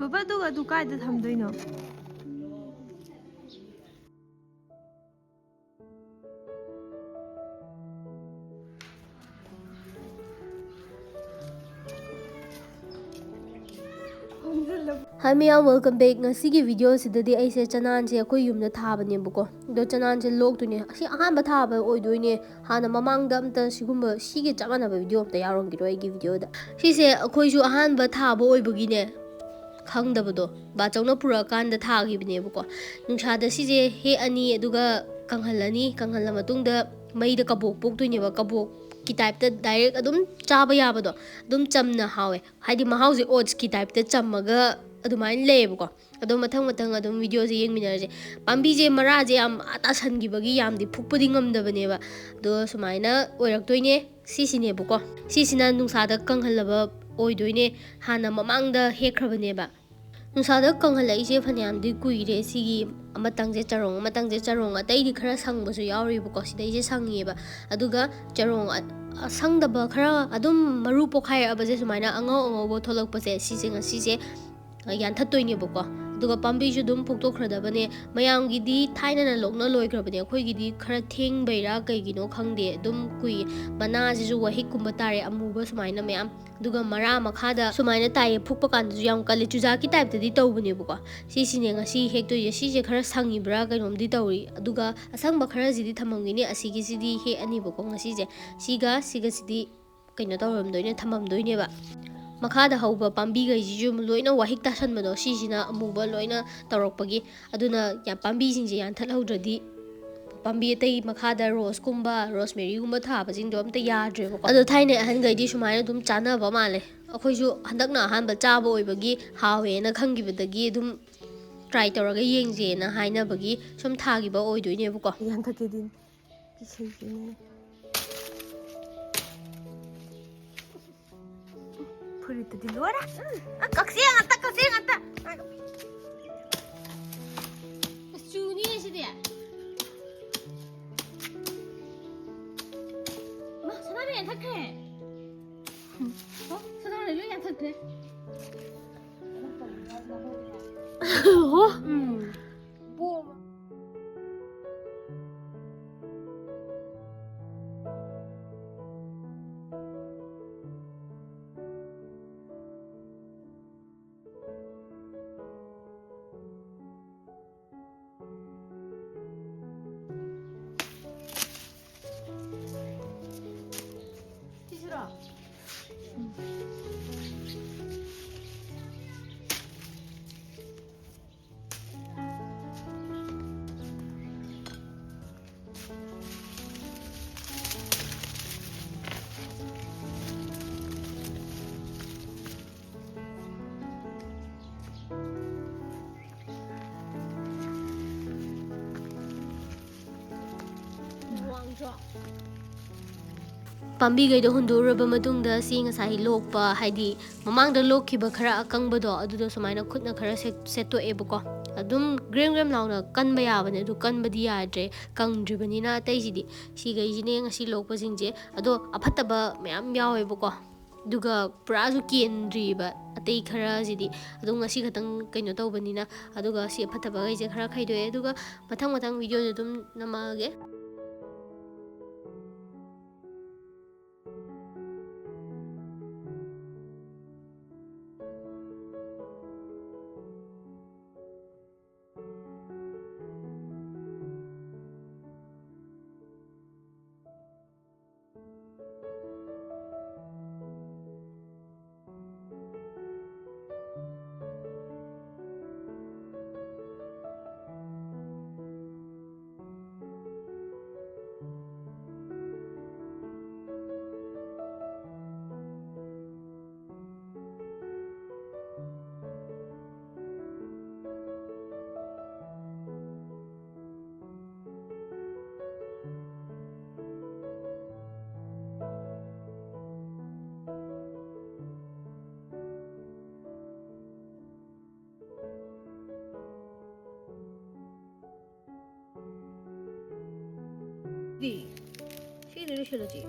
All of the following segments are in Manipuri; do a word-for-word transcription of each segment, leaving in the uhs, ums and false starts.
ꯕꯕꯥ, ꯑꯗꯨꯒ ꯑꯗꯨ ꯀꯥꯏꯗ ꯊꯝꯗꯣꯏꯅꯣ? Hi ꯃꯌꯥꯝ, welcome back. ꯉꯁꯤꯒꯤ video ꯁꯤꯗꯗꯤ ꯑꯩꯁꯦ ꯆꯅꯥꯟꯁꯦ ꯑꯩꯈꯣꯏ ꯌꯨꯝꯗ ꯊꯥꯕꯅꯦꯕꯀꯣ꯫ ꯑꯗꯣ ꯆꯅꯥꯟꯁꯦ ꯂꯣꯛꯇꯣꯏꯅꯦ꯫ ꯑꯁꯤ ꯑꯍꯥꯟꯕ ꯊꯥꯕ ꯑꯣꯏꯗꯣꯏꯅꯦ꯫ ꯍꯥꯟꯅ ꯃꯃꯥꯡꯗ ꯑꯝꯇ ꯁꯤꯒꯨꯝꯕ, ꯁꯤꯒꯤ ꯆꯞ ꯃꯥꯟꯅꯕ video ꯑꯝꯇ ꯌꯥꯎꯔꯝꯈꯤꯔꯣꯏ ꯑꯩꯒꯤ video ꯗ꯫ ꯁꯤꯁꯦ ꯑꯩꯈꯣꯏꯁꯨ ꯑꯍꯥꯟꯕ ꯊꯥꯕ ꯑꯣꯏꯕꯒꯤꯅꯦ, ꯈꯪꯗꯕꯗꯣ, ꯕꯥꯆꯧꯅ ꯄꯨꯔꯛꯑꯀꯥꯟꯗ ꯊꯥꯈꯤꯕꯅꯦꯕꯀꯣ꯫ ꯅꯨꯡꯁꯥꯗ ꯁꯤꯁꯦ ꯍꯦꯛꯑꯅꯤ, ꯑꯗꯨꯒ ꯀꯪꯍꯜꯂꯅꯤ꯫ ꯀꯪꯍꯜꯂ ꯃꯇꯨꯡꯗ ꯃꯩꯗ ꯀꯕꯣꯛ ꯄꯣꯛꯇꯣꯏꯅꯦꯕ꯫ ꯀꯕꯣꯛꯀꯤ type ꯇ direct ꯑꯗꯨꯝ ꯆꯥꯕ ꯌꯥꯕꯗꯣ, ꯑꯗꯨꯝ ꯆꯝꯅ ꯍꯥꯎꯋꯦ꯫ ꯍꯥꯏꯗꯤ ꯃꯍꯥꯎꯁꯦ oats ꯀꯤ type ꯇ ꯆꯝꯃꯒ ꯑꯗꯨꯃꯥꯏꯅ ꯂꯩꯌꯦꯕꯀꯣ꯫ ꯑꯗꯣ ꯃꯊꯪ ꯃꯊꯪ ꯑꯗꯨꯝ video ꯁꯦ ꯌꯦꯡꯃꯤꯟꯅꯔꯁꯦ꯫ ꯄꯥꯝꯕꯤꯁꯦ ꯃꯔꯥꯁꯦ ꯌꯥꯝ ꯇꯥꯁꯟꯈꯤꯕꯒꯤ ꯌꯥꯝꯗꯤ ꯐꯨꯛꯄꯗꯤ ꯉꯝꯗꯕꯅꯦꯕ꯫ ꯑꯗꯣ ꯁꯨꯃꯥꯏꯅ ꯑꯣꯏꯔꯛꯇꯣꯏꯅꯦ꯫ ꯁꯤꯁꯤꯅꯦꯕꯀꯣ꯫ ꯁꯤꯁꯤꯅ ꯅꯨꯡꯁꯥꯗ ꯀꯪꯍꯜꯂꯕ ꯑꯣꯏꯗꯣꯏꯅꯦ꯫ ꯍꯥꯟꯅ ꯃꯃꯥꯡꯗ ꯍꯦꯛꯈ꯭ꯔꯕꯅꯦꯕ꯫ ꯅꯨꯡꯁꯥꯗ ꯀꯪꯍꯜꯂꯛꯏꯁꯦ ꯐꯅꯌꯥꯝꯗꯤ ꯀꯨꯏꯔꯦ꯫ ꯁꯤꯒꯤ ꯑꯃꯇꯪꯁꯦ ꯆꯔꯣꯡ, ꯑꯃꯇꯪꯁꯦ ꯆꯔꯣꯡ, ꯑꯇꯩꯗꯤ ꯈꯔ ꯁꯪꯕꯁꯨ ꯌꯥꯎꯔꯤꯕꯀꯣ꯫ ꯁꯤꯗꯩꯁꯦ ꯁꯪꯉꯦꯕ꯫ ꯑꯗꯨꯒ ꯆꯔꯣꯡ ꯑ-, ꯑꯁꯪꯗꯕ ꯈꯔ ꯑꯗꯨꯝ ꯃꯔꯨ ꯄꯣꯛꯈꯥꯏꯔꯛꯑꯕꯁꯦ, ꯁꯨꯃꯥꯏꯅ ꯑꯉꯧ ꯑꯉꯧꯕ ꯊꯣꯛꯂꯛꯄꯁꯦ, ꯁꯤꯁꯦ ꯉꯁꯤꯁꯦ ꯌꯥꯟꯊꯠꯇꯣꯏꯅꯦꯕꯀꯣ꯫ ꯑꯗꯨꯒ ꯄꯥꯝꯕꯤꯁꯨ ꯑꯗꯨꯝ ꯐꯨꯛꯇꯣꯛꯈ꯭ꯔꯗꯕꯅꯦ꯫ ꯃꯌꯥꯝꯒꯤꯗꯤ ꯊꯥꯏꯅꯅ ꯂꯣꯛꯅ ꯂꯣꯏꯈ꯭ꯔꯕꯅꯦ꯫ ꯑꯩꯈꯣꯏꯒꯤꯗꯤ ꯈꯔ ꯊꯦꯡꯕꯩꯔꯥ ꯀꯩꯒꯤꯅꯣ ꯈꯪꯗꯦ, ꯑꯗꯨꯝ ꯀꯨꯏ꯫ ꯃꯅꯥꯁꯤꯁꯨ ꯋꯥꯍꯤꯛꯀꯨꯝꯕ ꯇꯥꯔꯦ, ꯑꯃꯨꯕ ꯁꯨꯃꯥꯏꯅ ꯃꯌꯥꯝ꯫ ꯑꯗꯨꯒ ꯃꯔꯥ ꯃꯈꯥꯗ ꯁꯨꯃꯥꯏꯅ ꯇꯥꯏꯌꯦ, ꯐꯨꯛꯄ ꯀꯥꯟꯗꯁꯨ ꯌꯥꯝ ꯀꯜꯂꯦ꯫ ꯆꯨꯖꯥꯛꯀꯤ type ꯇꯗꯤ ꯇꯧꯕꯅꯦꯕꯀꯣ꯫ ꯁꯤꯁꯤꯅꯦ ꯉꯁꯤ ꯍꯦꯛꯇꯣꯏꯁꯦ꯫ ꯁꯤꯁꯦ ꯈꯔ ꯁꯪꯉꯤꯕ꯭ꯔꯥ ꯀꯩꯅꯣꯝꯗꯤ ꯇꯧꯔꯤ꯫ ꯑꯗꯨꯒ ꯑꯁꯪꯕ ꯈꯔꯁꯤꯗꯤ ꯊꯝꯃꯝꯒꯤꯅꯤ꯫ ꯑꯁꯤꯒꯤꯁꯤꯗꯤ ꯍꯦꯛꯑꯅꯤꯕꯀꯣ ꯉꯁꯤꯁꯦ꯫ ꯁꯤꯒ ꯁꯤꯒꯁꯤꯗꯤ ꯀꯩꯅꯣ ꯇꯧꯔꯝꯗꯣꯏꯅꯦ, ꯊꯝꯃꯝꯗꯣꯏꯅꯦꯕ꯫ ꯃꯈꯥꯗ ꯍꯧꯕ ꯄꯥꯝꯕꯤꯈꯩꯁꯤꯁꯨ ꯂꯣꯏꯅ ꯋꯥꯍꯤꯛ ꯇꯥꯁꯟꯕꯗꯣ, ꯁꯤꯁꯤꯅ ꯑꯃꯨꯕ ꯂꯣꯏꯅ ꯇꯧꯔꯛꯄꯒꯤ꯫ ꯑꯗꯨꯅ ꯌꯥꯝ, ꯄꯥꯝꯕꯤꯁꯤꯡꯁꯦ ꯌꯥꯟꯊꯠꯍꯧꯗ꯭ꯔꯗꯤ ꯄꯥꯝꯕꯤ ꯑꯇꯩ ꯃꯈꯥꯗ rose ꯀꯨꯝꯕ, rosemary ꯒꯨꯝꯕ ꯊꯥꯕꯁꯤꯡꯗꯣ ꯑꯝꯇ ꯌꯥꯗ꯭ꯔꯦꯕꯀꯣ꯫ ꯑꯗꯣ ꯊꯥꯏꯅ ꯑꯍꯟꯈꯩꯗꯤ ꯁꯨꯃꯥꯏꯅ ꯑꯗꯨꯝ ꯆꯥꯅꯕ ꯃꯥꯜꯂꯦ꯫ ꯑꯩꯈꯣꯏꯁꯨ ꯍꯟꯗꯛꯅ ꯑꯍꯥꯟꯕ ꯆꯥꯕ ꯑꯣꯏꯕꯒꯤ ꯍꯥꯎꯋꯦꯅ ꯈꯪꯈꯤꯕꯗꯒꯤ ꯑꯗꯨꯝ try ꯇꯧꯔꯒ ꯌꯦꯡꯁꯦꯅ ꯍꯥꯏꯅꯕꯒꯤ ꯁꯨꯝ ꯊꯥꯈꯤꯕ ꯑꯣꯏꯗꯣꯏꯅꯦꯕꯀꯣ꯫ ꯌꯥꯟꯊꯠꯀꯦꯗꯤ ꯄꯤꯁꯤꯟꯁꯤꯅꯦ꯫ ꯐꯨꯔꯤꯠꯇꯨꯗꯤ ꯂꯣꯏꯔꯦ꯫ ꯑ, ꯀꯛꯆꯦꯡ ꯉꯥꯛꯇ, ꯀꯛꯆꯦꯡ ꯉꯥꯛꯇ꯫ ꯀꯨꯆꯨꯅꯤ ꯁꯤꯗꯤ꯫ ꯃꯥ, ꯁꯅꯥꯅ ꯌꯥꯟꯊꯠꯈ꯭ꯔꯦ꯫ ꯑꯣ, ꯁꯅꯥꯅ ꯂꯣꯏ ꯌꯥꯟꯊꯠꯈ꯭ꯔꯦ꯫ ꯄꯥꯝꯕꯤꯈꯩꯗꯣ ꯍꯨꯟꯗꯣꯛꯎꯔꯕ ꯃꯇꯨꯡꯗ, ꯁꯤ ꯉꯁꯥꯏ ꯂꯣꯛꯄ, ꯍꯥꯏꯗꯤ ꯃꯃꯥꯡꯗ ꯂꯣꯛꯈꯤꯕ ꯈꯔ ꯑꯀꯪꯕꯗꯣ, ꯑꯗꯨꯗꯣ ꯁꯨꯃꯥꯏꯅ ꯈꯨꯠꯅ ꯈꯔ ꯁꯦꯠ-, ꯁꯦꯠꯇꯣꯛꯑꯦꯕꯀꯣ꯫ ꯑꯗꯨꯝ ꯒ꯭ꯔꯦꯝ ꯒ꯭ꯔꯦꯝ ꯂꯥꯎꯅ ꯀꯟꯕ ꯌꯥꯕꯅꯦ, ꯑꯗꯨ ꯀꯟꯕꯗꯤ ꯌꯥꯗ꯭ꯔꯦ, ꯀꯪꯗ꯭ꯔꯤꯕꯅꯤꯅ꯫ ꯑꯇꯩꯁꯤꯗꯤ, ꯁꯤꯈꯩꯁꯤꯅꯦ ꯉꯁꯤ ꯂꯣꯛꯄꯁꯤꯡꯁꯦ꯫ ꯑꯗꯣ ꯑꯐꯠꯇꯕ ꯃꯌꯥꯝ ꯌꯥꯎꯋꯦꯕꯀꯣ, ꯑꯗꯨꯒ ꯄꯨꯔꯥꯁꯨ ꯀꯦꯟꯗ꯭ꯔꯤꯕ ꯑꯇꯩ ꯈꯔꯁꯤꯗꯤ꯫ ꯑꯗꯨꯝ ꯉꯁꯤ ꯈꯛꯇꯪ ꯀꯩꯅꯣ ꯇꯧꯕꯅꯤꯅ꯫ ꯑꯗꯨꯒ ꯁꯤ ꯑꯐꯠꯇꯕꯈꯩꯁꯦ ꯈꯔ ꯈꯥꯏꯗꯣꯛꯑꯦ, ꯑꯗꯨꯒ ꯃꯊꯪ ꯃꯊꯪ ꯚꯤꯗꯤꯑꯣꯗ ꯑꯗꯨꯝ ꯅꯝꯃꯛꯑꯒꯦ꯫ ꯁꯤꯗꯤ ꯂꯣꯏꯁꯤꯜꯂꯁꯤ꯫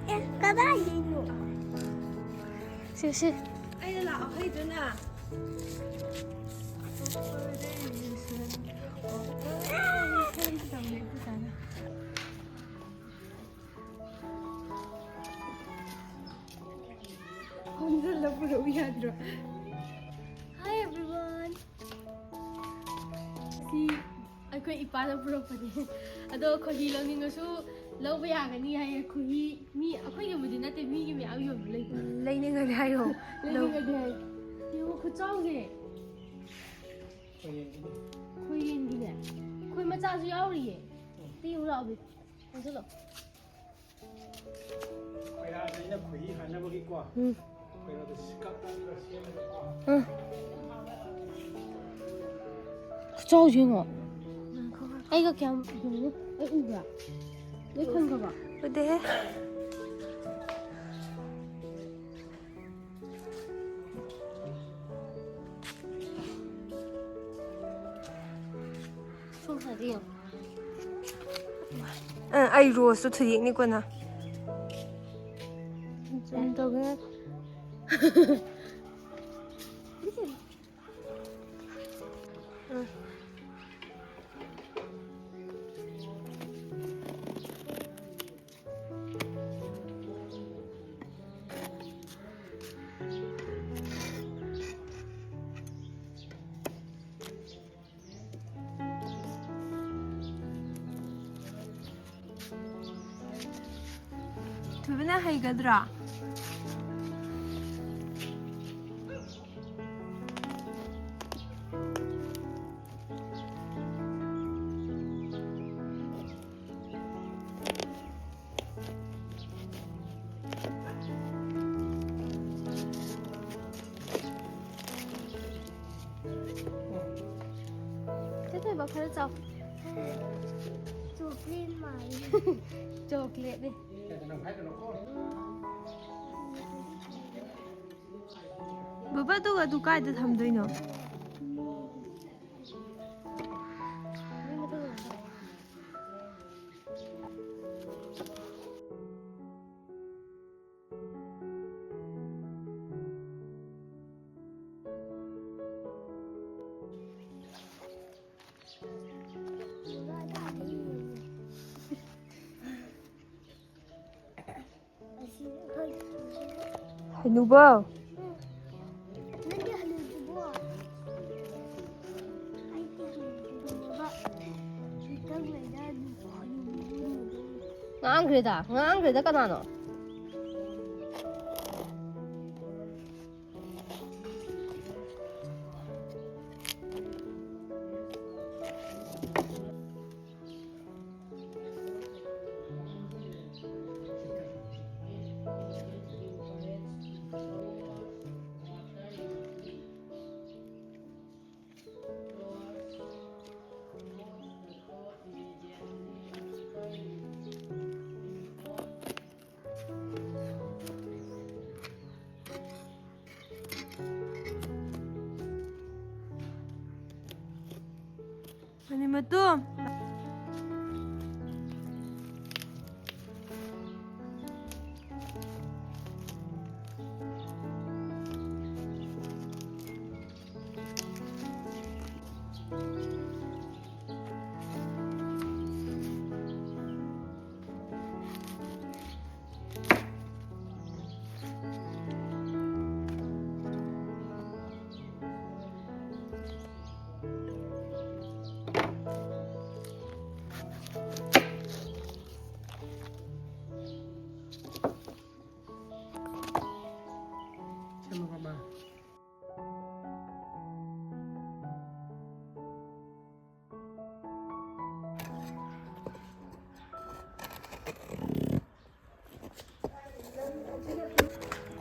ꯑꯦ, ꯀꯗꯥꯏꯗꯩꯅꯣ? ꯁꯤ, ꯁꯤ꯫ ꯑꯩꯅ ꯂꯥꯛꯑꯣ ꯍꯩꯗꯨꯅ꯫ ꯈꯣꯝꯖꯤꯜꯂ ꯄꯨꯔꯛꯎ ꯌꯥꯗ꯭ꯔꯣ? Hi everyone. ꯁꯤ ꯑꯩꯈꯣꯏ ꯏꯄꯥꯅ ꯄꯨꯔꯛꯄꯅꯦ꯫ ꯑꯗꯣ ꯈꯣꯏꯍꯤ ꯂꯧꯅꯤꯡꯉꯁꯨ ꯂꯧꯕ ꯌꯥꯒꯅꯤ ꯍꯥꯏꯌꯦ꯫ ꯈꯣꯏꯍꯤ ꯃꯤ ꯑꯩꯈꯣꯏꯒꯤꯕꯨꯗꯤ ꯅꯠꯇꯦ, ꯃꯤꯒꯤ ꯃꯌꯥꯝ ꯌꯣꯟꯕ ꯂꯩꯕꯅꯦ꯫ ꯂꯩꯅꯤꯡꯉꯗꯤ ꯍꯥꯏꯌꯣ꯫ ꯌꯦꯡꯉꯣ ꯈꯨꯆꯥꯎꯁꯦ꯫ ꯈꯣꯏ ꯌꯦꯟꯒꯤꯅꯦ꯫ ꯈꯣꯏ ꯃꯆꯥꯁꯨ ꯌꯥꯎꯔꯤꯌꯦ꯫ ꯇꯤꯌꯨ ꯂꯥꯎꯕꯤ꯫ ꯆꯪꯁꯤꯜꯂꯣ꯫ ꯈꯣꯏꯔꯥꯗ ꯑꯩꯅ ꯈꯣꯏꯍꯤ ꯍꯥꯏꯅꯕꯒꯤꯀꯣ꯫ ꯎꯝ꯫ ꯈꯣꯏꯔꯥꯗ ꯁꯤꯀꯞ ꯇꯧꯔꯒ ꯁꯦꯝꯃꯦꯕꯀꯣ꯫ ꯎꯝ꯫ ꯈꯨꯆꯥꯎꯁꯦ ꯌꯦꯡꯉꯣ꯫ ꯑꯩꯒ ꯀꯌꯥꯝ ꯌꯦꯡꯉꯨꯅꯦ꯫ ꯑꯩ ꯎꯕ꯭ꯔꯥ? ꯂꯣꯏ ꯈꯟꯈ꯭ꯔꯕ? ꯎꯗꯦꯍꯦ꯫ ꯁꯣꯝ ꯁꯥꯏꯗ ꯌꯦꯡꯉꯣ꯫ ꯑ, ꯑꯩ ꯔꯣꯁꯇꯣ ꯊꯨꯗꯦꯛꯅꯤꯀꯣ ꯅꯪ꯫ ꯀꯩꯅꯣ ꯇꯧꯒꯦ꯫ ꯊꯣꯏꯕꯅ ꯍꯩꯒꯗ꯭ꯔꯥ? ꯆꯦ ꯊꯣꯏꯕ, ꯈꯔ ꯆꯥꯎ꯫ ꯆꯣꯀ꯭ꯂꯦꯠ ꯃꯥꯜꯂꯦ꯫ ꯆꯣꯀ꯭ꯂꯦꯠꯅꯦ꯫ ꯕꯕꯥ, ꯑꯗꯨꯒ ꯑꯗꯨ ꯀꯥꯏꯗ ꯊꯝꯗꯣꯏꯅꯣ? ꯍꯅꯨꯕꯧ꯫ ꯅꯪꯗꯤ ꯍꯅꯨꯗ꯭ꯔꯤꯕꯣ? ꯑꯩꯗꯤ ꯍꯅꯨꯗ꯭ꯔꯤꯕꯅꯦꯕ꯫ ꯉꯥꯡꯈ꯭ꯔꯦꯗ, ꯉꯥꯡꯈ꯭ꯔꯦꯗ, ꯀꯅꯥꯅꯣ? ꯃꯅꯤꯃꯠꯇꯨ꯫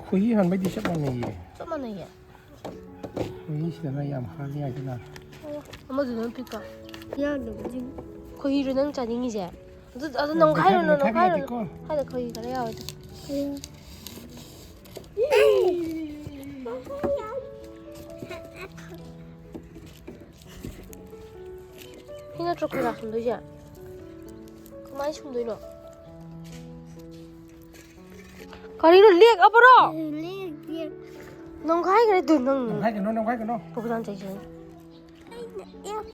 ꯈꯣꯏꯍꯤ ꯍꯥꯟꯕꯩꯗꯤ ꯆꯞ ꯃꯥꯟꯅꯩꯌꯦ꯫ ꯆꯞ ꯃꯥꯟꯅꯩꯌꯦ꯫ ꯈꯣꯏꯍꯤꯁꯤꯗꯅ ꯌꯥꯝ ꯍꯥꯟꯅ ꯌꯥꯏꯗꯅ꯫ ꯑꯣ, ꯑꯃꯗꯨꯅ ꯄꯤꯛꯄ꯫ ꯌꯥꯗꯕꯁꯤꯡ꯫ ꯈꯣꯏꯍꯤꯔꯣ ꯅꯪ ꯆꯥꯅꯤꯡꯉꯤꯁꯦ? ꯑꯗꯨ, ꯑꯗꯨ ꯅꯝꯈꯥꯏꯔꯨꯅꯨ, ꯃꯦꯠꯈꯥꯏꯕ ꯌꯥꯗꯦ, ꯅꯝꯈꯥꯏꯔꯨꯅꯨ꯫ ꯃꯦꯠꯈꯥꯏꯕ ꯌꯥꯗꯦꯀꯣ꯫ ꯍꯥꯏꯗ ꯈꯣꯏꯍꯤ ꯈꯔ ꯌꯥꯎꯋꯦꯗ꯫ ꯁꯤ ꯅꯠꯇ꯭ꯔꯣ ꯈꯣꯏꯔꯥ ꯁꯨꯝꯗꯣꯏꯁꯦ? ꯀꯃꯥꯏꯅ ꯁꯨꯝꯗꯣꯏꯅꯣ? ꯀꯔꯤꯅꯣ ꯂꯦꯛꯑꯕ꯭ꯔꯣ? ꯂꯦꯛ, ꯂꯦꯛ꯫ ꯅꯪ ꯍꯥꯏꯈ꯭ꯔꯦ ꯑꯗꯨ ꯅꯪ꯫ ꯅꯪ ꯍꯥꯏꯒꯅꯣ, ꯅꯪ ꯍꯥꯏꯒꯅꯣ꯫ ꯄꯨꯛ ꯆꯥꯝ ꯆꯩꯁꯦ꯫ ꯑꯩꯅ ꯑꯦꯞ